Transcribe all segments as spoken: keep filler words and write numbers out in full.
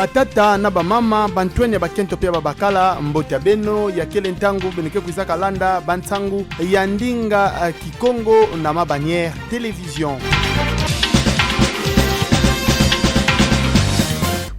Batata na bamama, bantwenya ya bakento pe ya babakala, mbote ya beno, ya kele ntangu beno ke kwizaka landa bansangu ya ndinga, eh, Kikongo na Ma Bannière Télévision.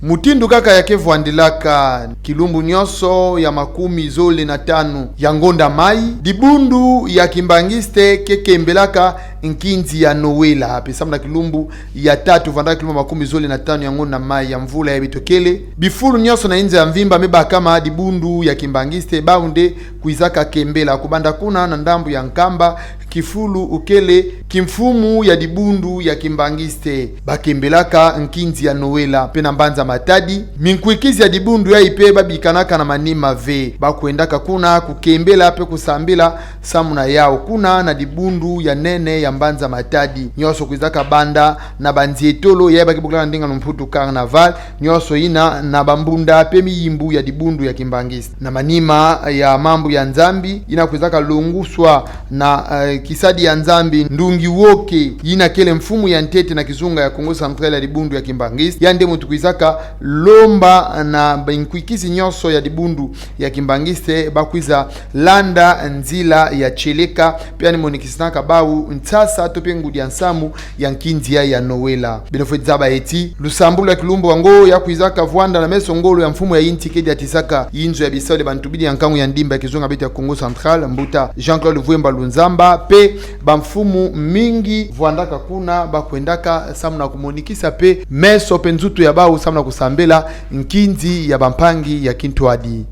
Mutindu kaka ya ke vwandilaka, kilumbu nyonso ya makumi zole na tanu ya ngonda mai, dibundu ya kimbanguiste ke kembelaka nkinzi ya Noël, pe samu na kilumbu ya tatu, vwandaka kilumbu makumi zole na tanu ya ngonda mai ya mvula yayi beto kele, bifulu nyonso na inza ya mvimba me bakama dibundu ya kimbanguiste, bawu nde kwizaka kembela, kubanda kuna na ndambu ya Nkamba, kifulu kele kimfumu ya dibundu ya kimbanguiste, bakembelaka nkinzi ya Noël. Pe na mbanza Matadi, minkwikizi ya dibundu yayi pe babikanaka na manima ve, bakwendaka kuna kukembela pe kusambila samu na yawu kuna na dibundu ya nene ya mbanza Matadi. Nyonso kwizaka banda na banzietolo, yayi ba ke bokilaka na ndinga ya lumputu carnaval, nyonso yina na bambunda pe miyimbu ya dibundu ya kimbanguiste. Na manima ya mambu ya Nzambi, yina kwizaka longuswa na, eh, kisadi ya Nzambi Ndungi Woke, yina kele mfumu ya ntete na kizunga ya Kongo Central ya dibundu ya kimbanguiste. Yandi nde muntu kwizaka lomba na bankwikizi nyonso ya dibundu ya kimbanguiste bakwiza landa nzila ya tieleka, pe yandi monikisinaka bawu nsasa to pe ngudi ya nsamu ya nkinzi yayi ya Noël. Beno fweti zaba eti, lusambulu ya kilumbu yango ya kwizaka vwanda na meso ngolo ya mfumu ya insi ke diatisaka inzo ya bisalu ya bantubidi ya nkangu ya ndimba ya kizunga beto ya Kongo Central, mbuta Jean-Claude Vuemba Lunzamba, pe bamfumu mingi vwandaka kuna, bakwendaka samu na kumonikisa pe meso pe nzutu ya bawu samu na kusambela nkinzi ya bampangi ya kintwadi.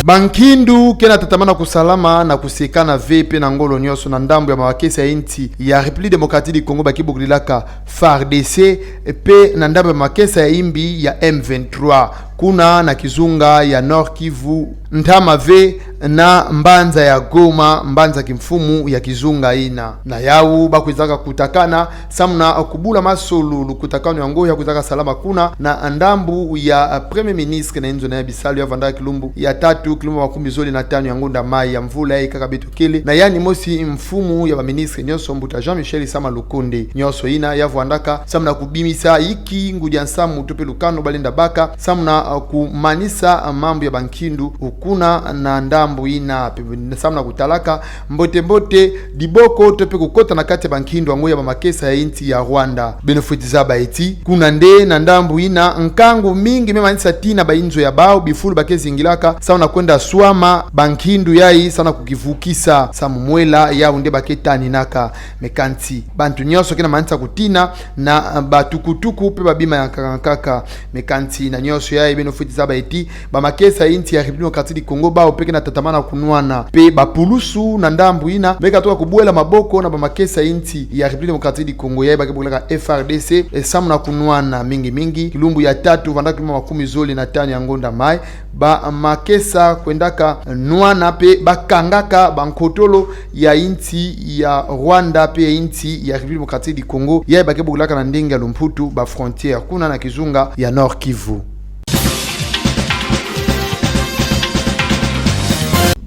Bankindu ke na tatamana kusalama na kusekana ve pe na ngolo nyonso na ndambu ya bamakesa ya insi ya République Démocratique du Congo ba ke bokilaka F A R D C, pe na ndambu ya bamakesa ya imbi ya M vingt-trois, kuna na kizunga ya Nord-Kivu, ntama ve na mbanza ya Goma, mbanza kimfumu ya kizunga yina. Na yawu bakwizaka kutakana samu na kubula masolo, lukutakanu yango ya kwizaka salama kuna na ndambu ya, eh, Premier Ministre na inzo na ye ya bisalu ya vwandaka kilumbu ya tatu, kilumbu makumi zole na tanu ya ngonda mai ya mvula yayi kaka beto kele, na yandi mosi mfumu ya baministre nyonso, mbuta Jean-Michel Sama Lukonde. Nyonso yina ya vwandaka samu na kubimisa inki ngudi ya nsamu to pe lukanu balenda baka samu na, uh, kumanisa, uh, mambu ya bankindu kuna na ndambu yina, pe samu na kutalaka mbote-mbote diboko to pe kukota na kati ya bankindu yango ya bamakesa ya insi ya Rwanda. Beno fweti zaba eti, kuna nde na ndambu yina nkangu mingi me manisa tina ba inzo ya bawu, bifulu ba ke zingilaka samu na kwenda swama bankindu yayi samu na kukivukisa samu mwela yawu nde ba ke taninaka. Me kansi bantu nyonso ke na manisa kutina na, uh, batukutuku pe babima ya nkaka-nkaka. Me kansi na nyonso yayi, beno fweti zaba eti, bamakesa ya insi ya République Démocratique du Congo bawu pe ke na tatamana kunwana pe bapulusu na ndambu yina me katuka kubwela maboko na bamakesa ya insi ya République Démocratique du Congo, yayi ba ke bokilaka F A R D C, e, samu na kunwana mingi-mingi. Kilumbu ya tatu, vwandaka kilumbu makumi zole na tanu ya ngonda mai, bamakesa kwendaka nwana pe bakangaka bankotolo ya insi ya Rwanda pe ya insi ya République Démocratique du Congo, yayi ba ke bokilaka na ndinga ya lumputu ba frontière, kuna na kizunga ya Nord-Kivu.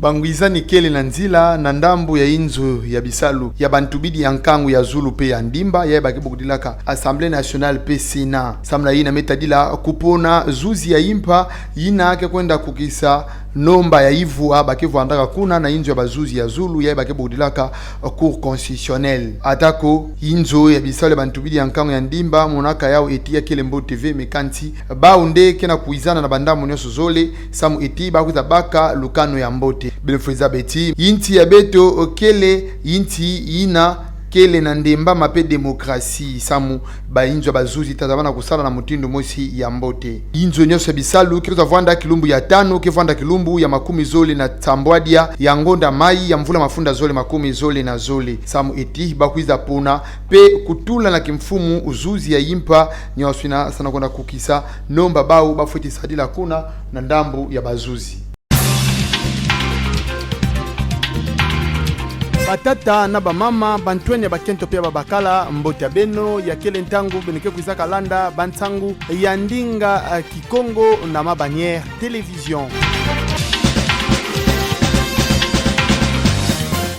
Bangwizani kele na nzila na ndambu ya inzo ya bisalu ya bantubidi ya nkangu ya zulu pe ya ndimba, yayi ba ke bokudilaka Assemblée nationale pe Sénat. Samu na yina me tadila kupona zuzi ya impa yina ke kwenda kukisa nomba ya ivua ba ke vwandaka kuna na inzo ya bazuzi ya zulu, yayi ba ke bokudilaka Cour constitutionnelle. Atako inzo ya bisalu ya bantubidi ya nkangu ya ndimba, monaka yawu eti ya kele mbote ve, me kansi bawu nde ke na kwizana na bandambu nyonso zole samu eti ba kwiza baka lukanu ya mbote. Beno fweti zaba eti, insi ya beto kele insi yina kele na ndembama pe démocratie, samu ba inzo ya bazuzi tatamana kusala na mutindu mosi ya mbote. Inzo nyonso ya bisalu ke kwiza vwanda kilumbu ya tanu, ke vwanda kilumbu ya makumi zole na sambwadia ya ngonda mai ya mvula mafunda zole makumi zole na zole, samu eti ba kwiza pona pe kutula na kimfumu zuzi ya impa nyonso yina samu na kwenda kukisa nomba bawu ba fweti sadila kuna na ndambu ya bazuzi. Batata na bamama, bantwenya ya bakento pe ya babakala, mbote ya beno, ya kele ntangu beno ke kwizaka landa bansangu ya ndinga, eh, Kikongo na Ma Bannière Télévision.